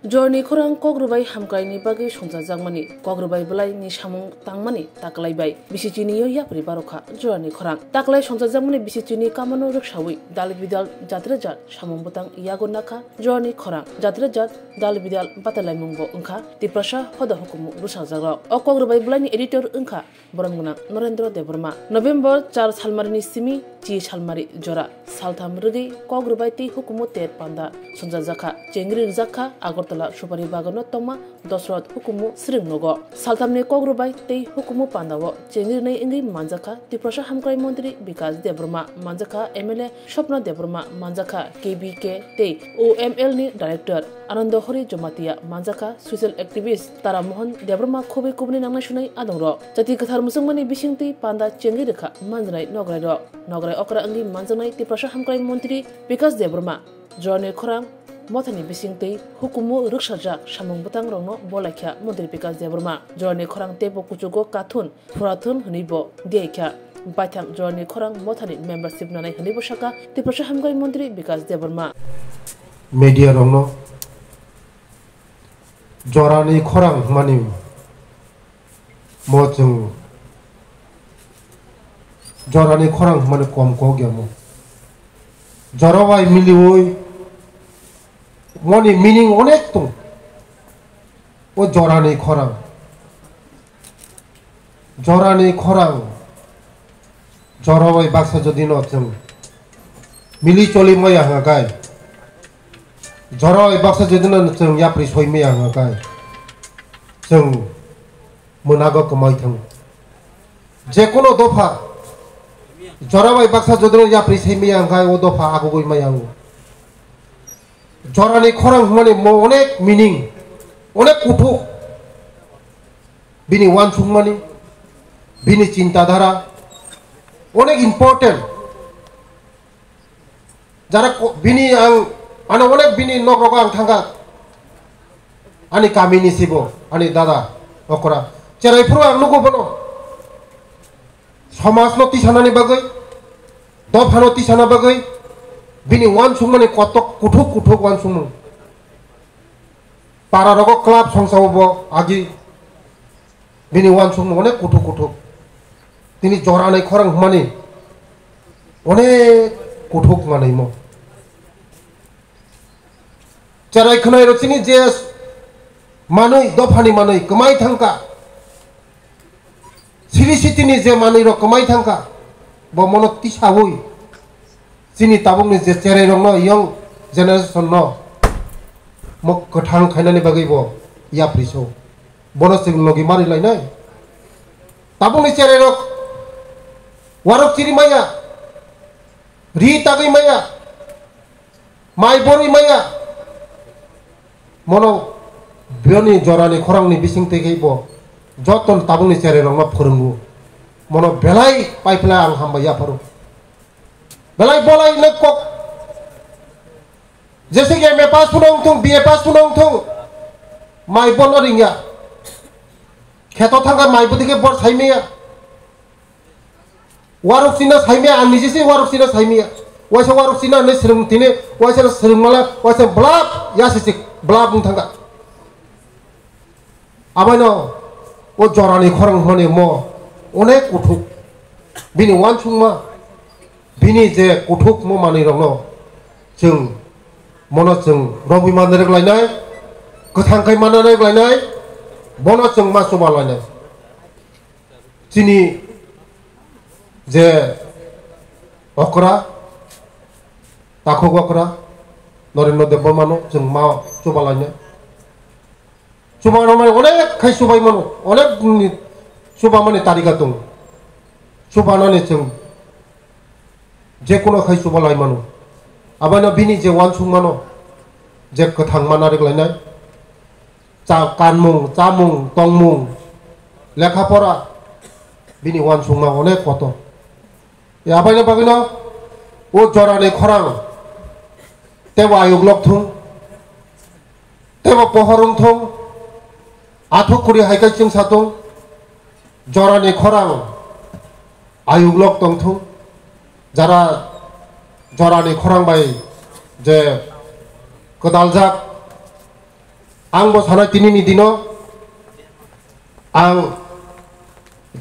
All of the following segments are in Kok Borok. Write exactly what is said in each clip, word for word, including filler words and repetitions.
Jorani khorang kok rwbai hamkraini bagwi songchajakmani, kok rwbai bwlaini samung tangmani taklai bai bisi chiniyo yapri barokha jorani khorang. Taklai songchajakmani bisi chini kamano rwksawi dal bidal jat rwjat samung bwtang yago nakha jorani khorang. Jat rwjat dal bidal batalaimungbo wngkha Tiprasa hoda hukumu rwsakjakrok. O kok rwbai bwlaini editor wngkha borom gwnang Norendra Debbarma. November char salmarini simi chi salmari jora saltham rwgwi kok rwbai tei hukumu ter panda songchajakha. Chengri rwjakha Agartala Supari Bagano tongma Dosrot hukumu swrwng nogo. Salthamni kok rwbai tei hukumu pandao chengrinai wngwi manjakha Tiprasa Hamkrai Montri Bikas Debbarma, manjakha M L A Swapna Debbarma, manjakha K B K tei O M L ni director Anando Hori Jomatia, manjakha social activist Tara Mohan Debbarma, khobwi kubuni nangnai sunai adongrok. Jati kwthar muchungmani bisingtwi panda chengwi rwkha manjaknai nograirok. Nograi okra wngwi manjaknai Tiprasa Hamkrai Montri Bikas Debbarma. Jorani khorang mothani bisingtwi hukumu rwksajak samung bwtangrokno bolaikha Montri Bikas Debbarma. Jorani khorang teibo kuchugo kathun phurathun hwnwibo diyaikha. Baithang jorani khorang mothani membership nanai hwnwibo sakha Tiprasa Hamkrai Montri Bikas Debbarma. Media rokno jorani khorang hwnmani mo chwng jorani khorang hwnmani kom kok ya mo. Jora bai miliwi moni meaning onek tong. O jorani khorang. Jorani khorang. Jora bai baksa jodi no chwng mili choli maya hwnga kai. Jora bai baksa jodi no chwng yapri soi maya hwnga kai. Chwng mwnago kwmai thango. Jekono dopha jora bai baksa jodi no yapri soi maya hwnga kai, o dopha agugwi maya wngo. Jorani khorang hwnmani mo onek meaning, onek kuthuk. Bini uansukmani, bini chintadhara onek important. Jara ko-, bini ang, ano onek bini nok rogo ang thangkha. Ani kamini sibo, ani dada, okra. Cherai phuru ang nugo bono. Somajno tisanani bagwi, dophano tisana bagwi, bini uansukmani kotok kuthuk kuthuk uansukmung. Para rogo club songsa bo agi bini uansukmung onek kuthuk kuthuk. Tini jorani khorang hwnmani onek kuthuk manwi mo. Cherai khwnai rok chini je manwi, dophani manwi kwmai thangkha. Siri sitini je manwi rok kwmai thangkha, bo mono tisawi chini tabukni je cherai rokno, young generation no mo kwthang khainani bagwi bo yapri so. Bono chwng logi mari lainai. Tabukni cherai rok warok chiri maya, ri tagwi maya, mai borwi maya. Mono bini jorani khorangni bising twi khe bo joto tabukni cherai rokno phwrwngo. Mono belai paiphlai ang hambai yapharo. Belai bolai no kok. Jese ki M A pass phano wngthung, B A pass phano wngthung. Mai bono ringya. Kheto thangkha mai bwtwi khe bor saimaya. Warok china saimaya, ang niji se warok china saimaya. Waisa warok china hinwi swrwng tini, waisa swrwng mala, waisa blap, yasi sik, blap wng thangkha. Abaino o jorani khorang hwnmani mo onek kuthuk. Bini uansukma, bini je kuthukmo manwi rokno chwng, mono chwng romwi manna rwk lainai, kwthang khai manna rwk lainai, bono chwng ma chuba lainai. Chini je okra, takhuk okra, Norendra Debbarmano chwng ma chuba lainai. Chuba rwmani onek khai chubai mano, onek ni chuba mani tarika tongo. Chuba nani chwng je kono khai chuba lai mano. Abaino bini je uansuk mano, je kwthang mana rwk lainai. Cha-, kanmung, chamung, tongmung, lekha pora, bini uansukma onek kotor. Abaino bagwino o jorani khorang tebo ayuk lok thung, tebo pohor wng thung, athuk kuri hai khe chwng sa thung, jorani khorang ayuk lok tong thung, jara jorani khorang bai je kwdaljak, Ang bo sanai tini ni dino ang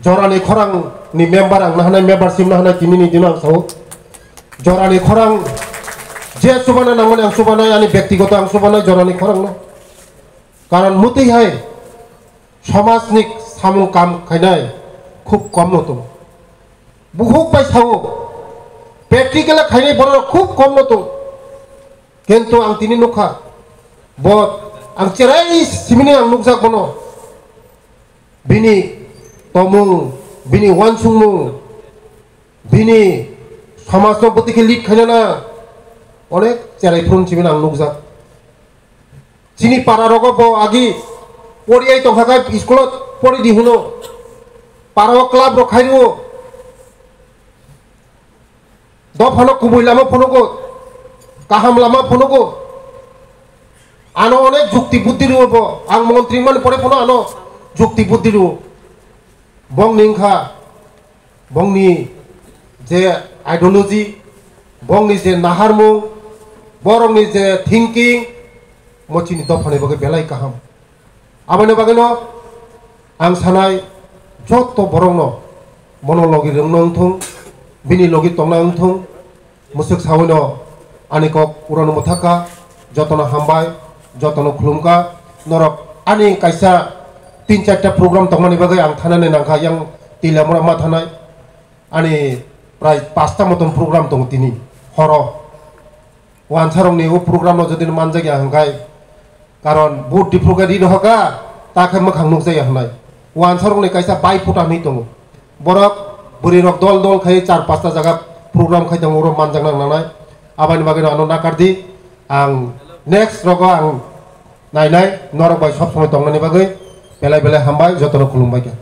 jorani khorang ni member ang nahanai member sim nahanai tini ni dino ang sao. Jorani khorang je chubana nangmani ang chubanai ani bektigoto ang chubanai jorani khorang no. Karon mutwi hai somaj ni samung kam khainai khub kom no tongo. Buhuk bai sao practical khainai borok khub kom no tongo. Kintu ang tini nukha, bo ang cherai simini ang nukjak bono. Bini tomung, bini wansukmung, bini somajno bwtwi khe lead khainana onek cherai phurung simini ang nukjak. Chini para rogo bo agi poriai tongkha khe school pori di hino. Para o club rok khai rio. Dophano kubui lama phunugo, kaham lama phunugo. Ano onek jukti buddhi rwo bo. Ang montri mani pore phano ano jukti buddhi rwo. Bongni wngkha, bongni je ideology, bongni je naharmung, borokni je thinking, mo chini dophani bagwi belai kaham. Aboni bagwino ang sanai joto borokno bono logi rwngno wngthung, bini logi tongna wngthung, mwswk sawino ani kok urono mwthakha, jotono hambai, jotono khulumkha, norok ani kaisa tin charta program tongmani bagwi ang thanani nangkha, yang Tilamura ma thanai, ani prai pasta moton program tongo tini horo. Wansarokni o program no jodi manjakya hwnkhe, karon vote diphuru khe ri rohorkha, ta khe mwkhang nukjakya hwnwi. Wansarokni kaisa bai phuta hwnwi tongo. Borok bwrwirok dol dol khai char pasta jaga program khai tongo, oro manjakna nangnai. Aboni bagwi ano nakardi, ang next rogo ang nainai, norok bai sob somoi tongnani bagwi belai belai hambai, jotono khulumbai kha.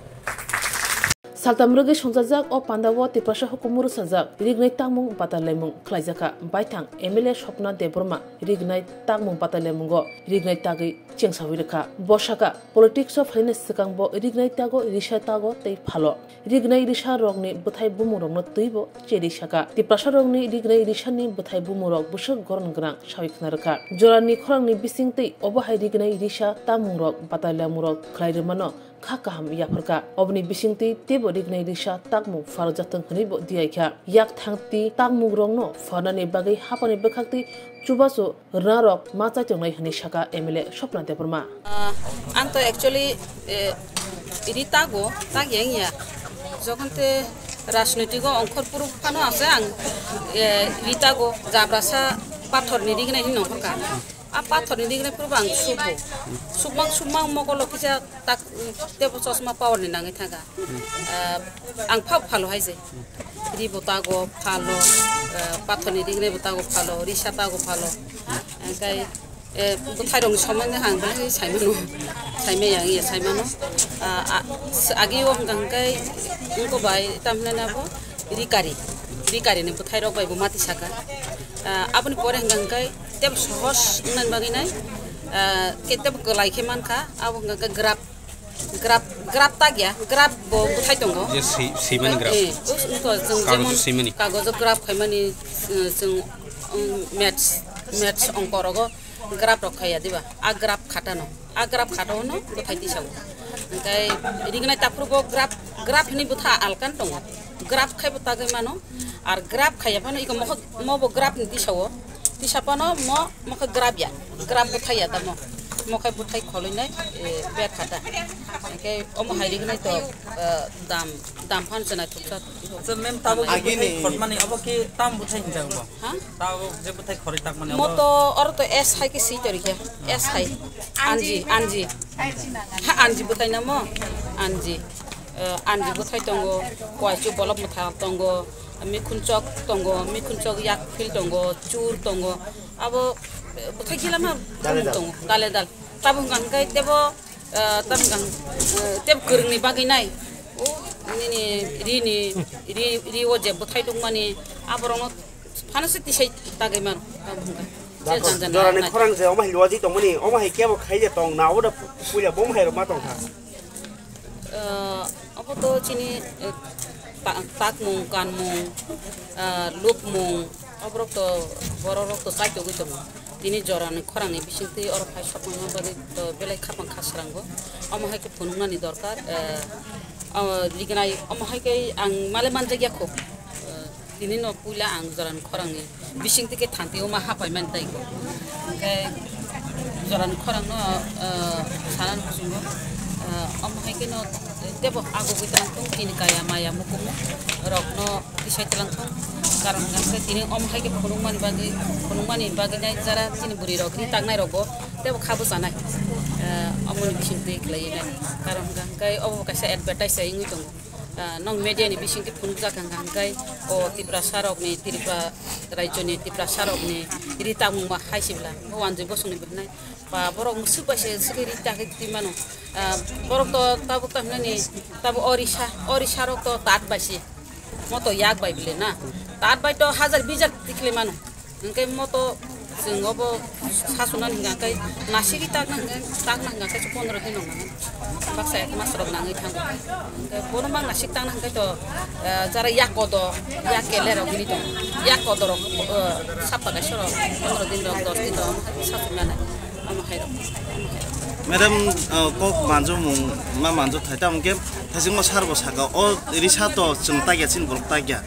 Saltam rwgwi songchajak o pandao Tiprasa hukumu rwchajak rignai tangmung batai laimung khlaijakha. Baithang M L A Swapna Debbarma rignai tangmung batai laimungo rignai tagwi chengsawi rwkha. Bo sakha, politics o phainani swkang bo rignai tago, risa tago tei phalo. Rignai risa rokni bwthai bumung rokno twibo cheri sakha. Tiprasa rokni rignai risani bwthai bumung rok bwswk goron gwnang sawi khna rwkha. Jorani khorangni bising twi obo hai rignai risa tangmung rok batai laimung rok khlai rwmano kha kaham yapharkha. Oboni bisingtwi teibo rignai risa takmung pharwjakthwng hwnwibo diyaikha. Yak thangtwi takmungrokno pharnani bagwi haphangni bwkhaktwi chubachu rwnarok ma chaitongnai hwnwi sakha M L A Swapna Debbarma. Ah, ang to actually, eh, ri tago, tagya wngya. Jokhon te rajnoitiko ongkhor phuru phano ase ang, eh, ri tago, jabrasa pathorni rignai hwnwi nongkhorkha. A pathorni rignai phuru bo ang subo. Sukmang sukmang mokolo kisa tak tebo chosma power ni nangwi thangkha. Ah, ang phao phalo hai se. Ri bo tago phalo, ah, pathorni rignai bo tago phalo, risa tago phalo. Hingkai, eh, bwthairokni somono ang belai saimano. Saimaya wngya saimano. Ah, ah, s-, agi o hwnkha hwnkhe wngko bai tamhinani abo rikari. Rikarini bwthairok bai bo mati saka. Ah, aboni pore hwnkha hwnkhe tebo sohos wngnani bagwi nai, ah, ke tebo kwlai khe mankha, abo hwnkha khe graph, graph, graph tagya, graph bo bwthai tongo. Je si-, simani graph. Eh, us-, wngkha chwng Kagojo jemon simani. Kagojo graph khaimani, eh, chwng, um, maths, maths ongkorogo graph rok khaiya diba? A graph khatano, a graph khatano bwthai tisao. Hwnkhe rignai taphuru bo graph, graph hinwi bwtha alkan tongo. Graph khaibo tagwi mano, ar graph khaiya phano iko mokho, mo bo graph ni tisao. Tisa phano mo, mokhe graph ya, graph bwthai ya tamo. Mokhe bwthai kholwi nai, eh, ber khata. Hwnkhe omo hai rignai to, eh, dam, dam phano chwna thuksa. Acha mem tabuk je Agini. Bwthai khormani abo khe tam bwthai hinjago? Ha? Tabuk je bwthai khorwi takmani abo? Mo to oro to S hai khe swi torikha. S hai. Anji, anji. Ha, anji bwthai namo? Anji. Eh, anji bwthai tongo, koichu bolok mwthang tongo, mikhunchok tongo, mikhunchok yak phil tongo, chur tongo. Abo, eh, bwthai gila ma Dale dal. Tongo, dale dal. Tabuk hwnkha hwnkhe tebo, eh, tabuk hwnkha, eh, tebo kwrwngni bagwi nai. O, nini rini, ri, ri o je bwthai tongmani, aborokno phano se tisai tagwi mano, tabuk hwnkha. Je Bathor, jan jan jorani nai. Khorang je omo hai luaji tongmani, omo hai kebo khai je tong, na obo da pu-, puila bo omo hai rok ma tongkha. Eh, obo to chini, eh, ta-, takmung, kanmung, eh, lupmung, oborok to, borok rok to chaitogwi tongo. Tini jorani khorangni bisingtwi oro phai sokma bagwi to Rango, omo hai khe phunuknani dorkar, eh, omo rignai, omo hai khe ang male manjakya kho. Eh, tini no puila ang jorani khorangni bising tike thanti oma hapai mani tai kho. Hwnkhe jorani khorangno, eh, sanani muchungo, eh, omo hai kheno tebo agugwi tongthung, chini kaya maya mukumu rokno tisai twlangthung. Karon hwnkhe tini omo hai khe phunukmani bagwi, phunukmani bagwi nai jara chini bwrwi rok ri taknai rokbo tebo kha bwchanai, eh, omoni bising twi khlaiwi nai. Karon hwnkha hwnkhe obo kaisa advertise se wngwi tongo. Ah, nong media ni bising twi phunukjak hwnkha hwnkhe o Tiprasa rokni, Tripura rajyo ni Tiprasa rokni ri tangmung ma hai sibla bo wanjwi bosongni bwrwnai. Ba borok mwswk bai se swkhe ri tagwi twi mano. Ah, borok to tabuk tamo hinani tabuk orisa, orisa rok to tat bai se. Moto yak bai bile na. Tat bai to hajar bijak tikhle mano. Hwnkhe moto chwng obo sasunani hwnkha khe nasigwi takna hwnkha, takna hwnkha khe pondro din rok nango. Baksa ek mas rok nangwi thango. Hwnkhe bono mang nasik takna hwnkhe to, eh, jara yak kodo, yak kele rok hwnwi tongo. Yak kodo rok, eh, sapta kaisa rok pondro din rok, dos din rok sasunani. Omo hai rok. Madam, uh, kok manjomung ma manjo thai, tamo khe thaichingma sar bo saka, o risa to chwng takya, chini borok takya,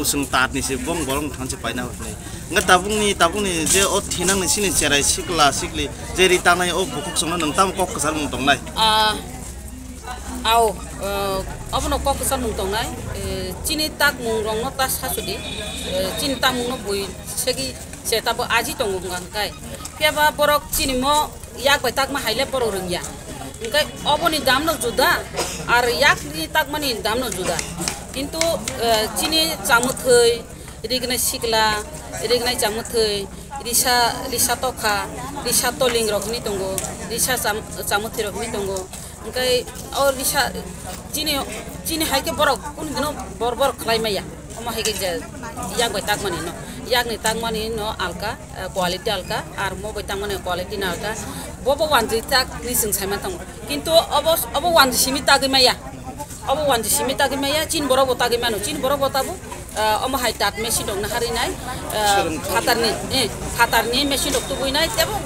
chwng tat ni se bong borok thang se paina hwnwi. Nga tabukni, tabukni je o thinang ni sini cherai sikla sikli je ri tanai o bukhuk chwngno nwng tamo kok kwchar mung tongnai? Ah, au, eh, obono kok kwchar mung tongnai, eh, chini takmung rokno ta sasudi, eh, chini takmung no bui segi se tabo aji tongo hwnka hwnkhe. Phiya ba borok chini mo yak bai takma haile borok rwngya. Hwnkhe oboni damno juda, ar yakni takmani damno juda. Kintu, eh, chini chamwthwi, rignai sikla, rignai chamwthwi, risa, risa tokha, risa toling rok hwnwi tongo, risa cham-, chamwthwi rok hwnwi tongo. Hwnkhe o risa chini, chini hai khe borok kunu dino bor bor khlai maya. Omo hai khe je yak bai takmani no, yakni takmani no alka, eh, quality alka, ar mo bai takmani quality no alka. Bo bo wanjwi tak ni chwng sai man tongo. Kintu obo, obo wanjwi simi tagwi maya. Obo wanjwi simi tagwi maya, chini borok bo tagwi mano. Chini borok bo tabuk, eh, omo hai tat machine rok naharwi nai, eh, phatarni, eh, phatarni machine rok tubui nai, tebo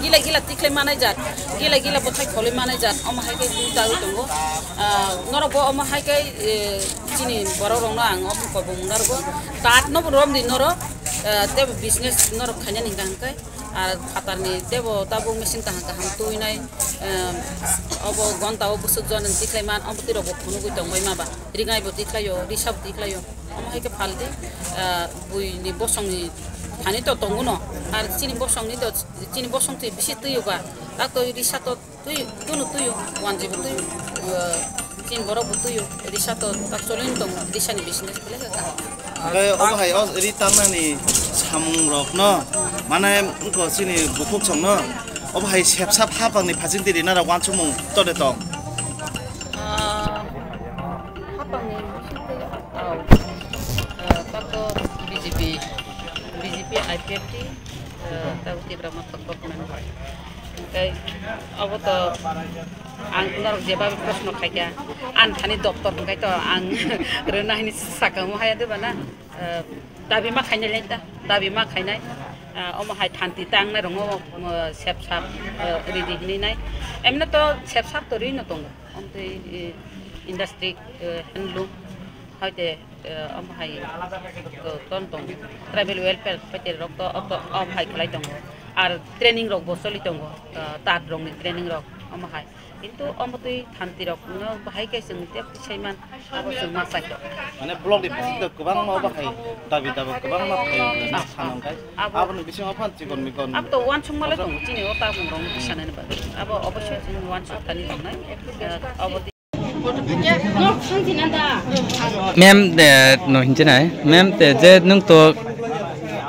gila gila tikhlai manai jat, gila gila bwthai kholwi manai jat, omo hai khe twi tagwi tongo. Ah, norok bo omo hai khe, eh, chini borok rokno ang omo kobong norok bo tat no bo romdi norok, eh, tebo business norok khainani hwnkha hwnkhe, ar phatarni tebo tabuk machine kaham kaham tubui nai, eh, obo gonta o bwswk jon tikhlai man, omo twi rok bo phunugwi tongbai ma ba, ringai bo tikhlaio, risa bo tikhlaio, omo hai khe phaldi, eh, buini bosongni thani to tongo no, ar chini bosongni to, chini bosong twi bisi twiyo ba, tak to risa to twi, tunu twiyo, wanjwi bo twiyo, eh, chini borok bo twiyo, risa to tak cholin tongo, risani business belai khe kaham. Hwnkhe obo hai o ri tangnani samung rok no, mane wngkha chini bukhuk song no, obo hai sepsap hapang ni phasing twi rina rok uansukmung tode tong. Ah, hapang ni bising twi, au, ah, tak to B J P, B J P, I P F T, eh, tabo Tipra Motha Government bai. Hwnkhe obo to ang norok jeba proshno khaikha, ani thani doptor hwnkhe to ang rwna hini sakha omo haya de bana, eh, dabi ma khainai lai ta, dabi ma khainai, eh, omo hai thanti tangnai rokno, eh, sepsap, eh, ridi hinwi nai. Emno to sepsap to rino tongo, omtwi, eh, industry, eh, handloom, haide, eh, omo hai, eh, ton tongo. Tribal welfare paite rok to oto, omo hai khlai tongo. Ar training rok bo choli tongo, eh, tat rok ni training rok omo hai. Kintu omo twi thanti rok no bahai khe chwng tei sai man, abo chwng ma sai tongo. Mane block ni bising twi kwbangma obo hai dabi dabi kwbangma phai hwnwi Ah, sanang khai. Abo Aboni bisingo phan chikon mikon. Abo to uansuk malai tongo, chini o tabung rok sanani bagwi. Abo obossoi chini uansuk thani tongnai. Eh, abo Ma'am, eh, no hinjinai. Ma'am, te je nung to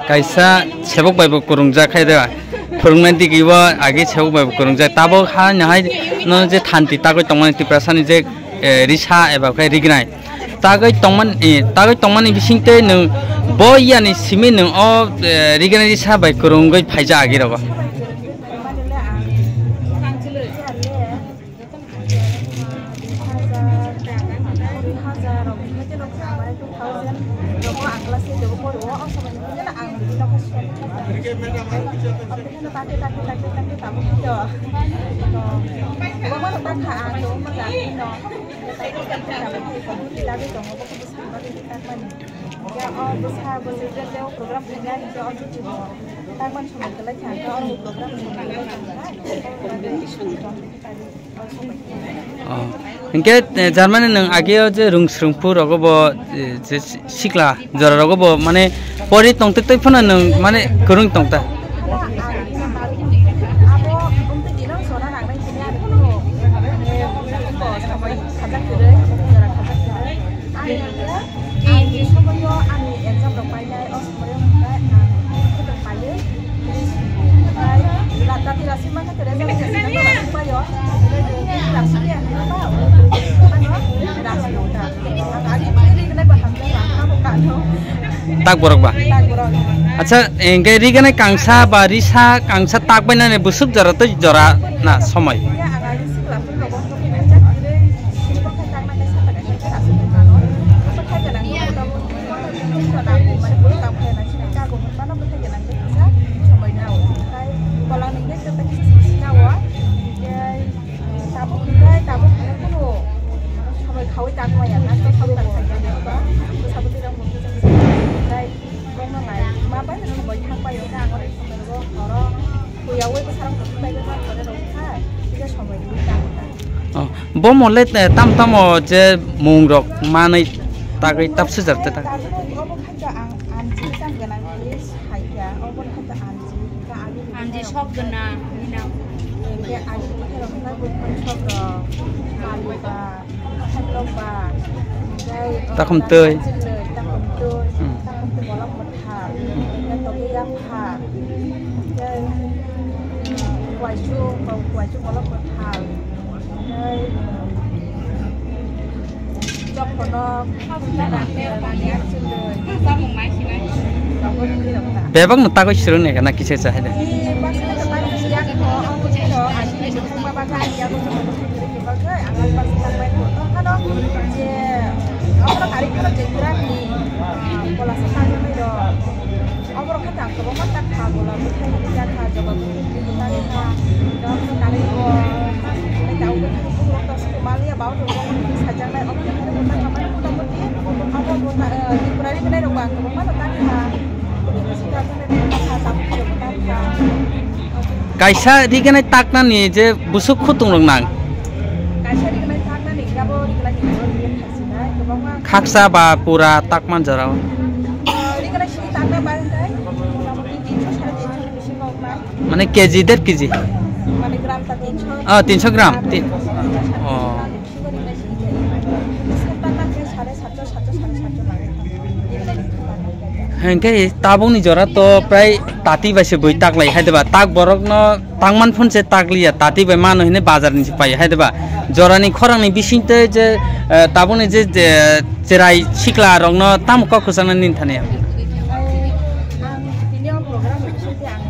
kaisa sebok bai bo kurungjak khai de. Phwrwngna digi bo agi sebok bai bo kurungjak. Tabok ha nahai no je thanti tagwi tongmani Tiprasani je, eh, risa eba khai rignai. Tagwi tongman, eh, tagwi tongmani bising tei nung bo yani simi nung o, eh, rignai risa bai kurungwi phaija agi rogo. Jotono khaijak, ah, dui hajar, dui hajar rok, hwnkhe no kha, mane two thousand rok o ang class eight o pori o, o somoi ni hwnkhe no ang bini nokha siyani khaijak. Aboni no takhe, takhe, takhe, takhe tabuk phiyo. To, Ang tongo moja no. Tei tei tei tei tei tei tei tei tongo, bo khe bwskango tei tei tei tei tei. Hingke o bwsa bwsai je o program khainai hingke o chuti bo tangmani somoi kwlai kha, hingke o program somoi kwlai kha. Oh. Hingke, eh, Germany nwng ageo je rung srwngphu rogo bo, eh, je sikla jora rogo bo mane pori tongtwi twi phano nwng mane kwrwng tongta. Ani somoyo ani exam rok painai, o somoyo hwnkhai ang khwtwng paiwi, hwnkhai la-, dati rasi mangkha tere jani jani no rasi paio, rasi ya, ano rasi ota. Ang ani ri gwnai bo hamjak ang abo kano. Tak borok ba? Tak borok. Acha, engke ri gwnai kangsa ba risa kangsa tak bai nani bwswk jora tei jora na somoi? Ya, ang ani sikla phuru rogo. Oh, bo mole, eh, tam tamo je mung rok manwi tagwi tap sujak te tak. Obo khaito ang anjik tang gwnang khe saikha, obo khaito anjik, ka ani anjik sok gwnang, hino. Hingke ani bwkhai rok khe buphang sok rok, maliba, khaklokba, tei takhum twi. Takhum twi, hmm, takhum twi bolong bwthar, hingke togwi yapha, hingke kuaisu, kuaisu bolong bwthar. Bebak no tagwi sirwng nai kana kisa cha hai de. Oborok khe tang kwbangma ta kha, bola bwthai ni ta kha, joba bwthai ni ta kha, joba bwthai ni ta kha, ta kha, ta kha, maliya bau rok sajaknai, obo khe ta kha, mane motamoti, obo bwthai, eh, Tripura ni bwthai rok ba kwbangma no ta kha, obo khe ta kha, ta kha, ta kha. Kaisa riganai taknani je bwswk khutung rok nang? Kaisa riganai taknani, abo riganai ni bwswk riganai thangsinai, kwbangma. Khaksa ba pura takman jorao? Riganai sini takna ba hwnkhai, motamoti tinsho, sare tinsho ni bisingo wngnai. Mane K G, der K G? Mane gram ta tinsho. Ah, tinsho gram. Tin-, oh. Hingke tabukni jora to prai tati bai se bui taklai hai deba, tak borok no tangman phun se takliya, tati bai mano hine bazar ni se pai hai deba. Jorani khorang ni bising tei je, eh, tabukni je, je cherai sikla rok no tamo kok kwchangna nin thani. Ang tini o program ni bising tei ang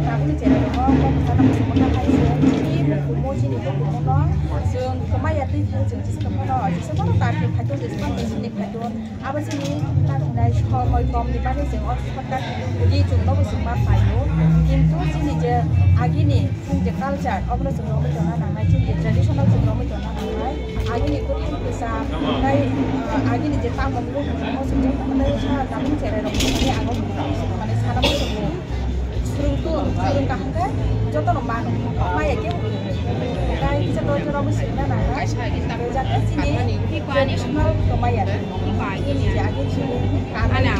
tabukni cherai rok no kok kwchangna muchungo ta hai se, chini bukumo, chini bukumo no chwng kwmai ya twi phano chwng jesa phano, jesa phano target khaito, jesa phano machine ni khaito. Abo chini ta wngnai somoi kom ni bagwi chwng o shortcut ri chwng nobo chwng ma phaio. Kintu chini je agini chwng je culture, obono chwng romwi tongna nangnai, chini je traditional chwng romwi tongna nangnai. Agini kwthang kwcham, tei, ah, agini je tamo mung, omo chwng joto khe sa tabuk cherai rok thangwi ang o mane sana muchungo. Swrwngtong, swrwng kaham khe jotono mano. Maya khe tei kisa doi jora mui swrwngna nangna. Jate chini traditional kwmaya. Chini je age chini kanwi,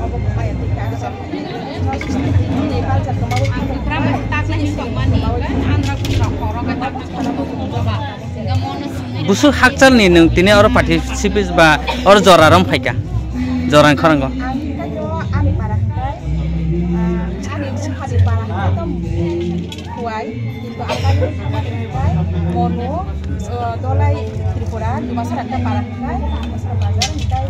obo kwmaya tei khe aro chini culture kwmawi. Chini swrwng kwmawi. Busuk hakchalni nwng tini oro participate ba oro jora rom phaikha, jora ni khorango. Ang khaito ani para hwnkhe, ah, ani buphani para hwnkhe to Khowai, kintu ang kaitor thangmani hwnkhe Monu, ah, Dolai Tripura, Dumasara khe para hwnkhe, Dumasara bazar hwnkhe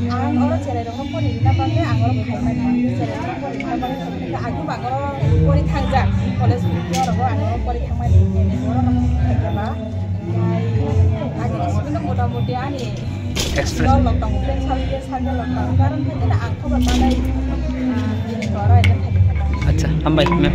ang oro cherai rokno pori rina bagwi ang oro phaimani, ang cherai rokno pori rina bagwi hwnkhe aguma ang oro pori thangjak, college oro ang oro pori thangmani, oro no phaikha ba. Agini simi no motamoti ani experience. Dol lok tongo, friend circle, circle lok tongo. Karon khe khe ang khobor manai, ah, bini koro ene khe khe. Acha, hambai, ma'am.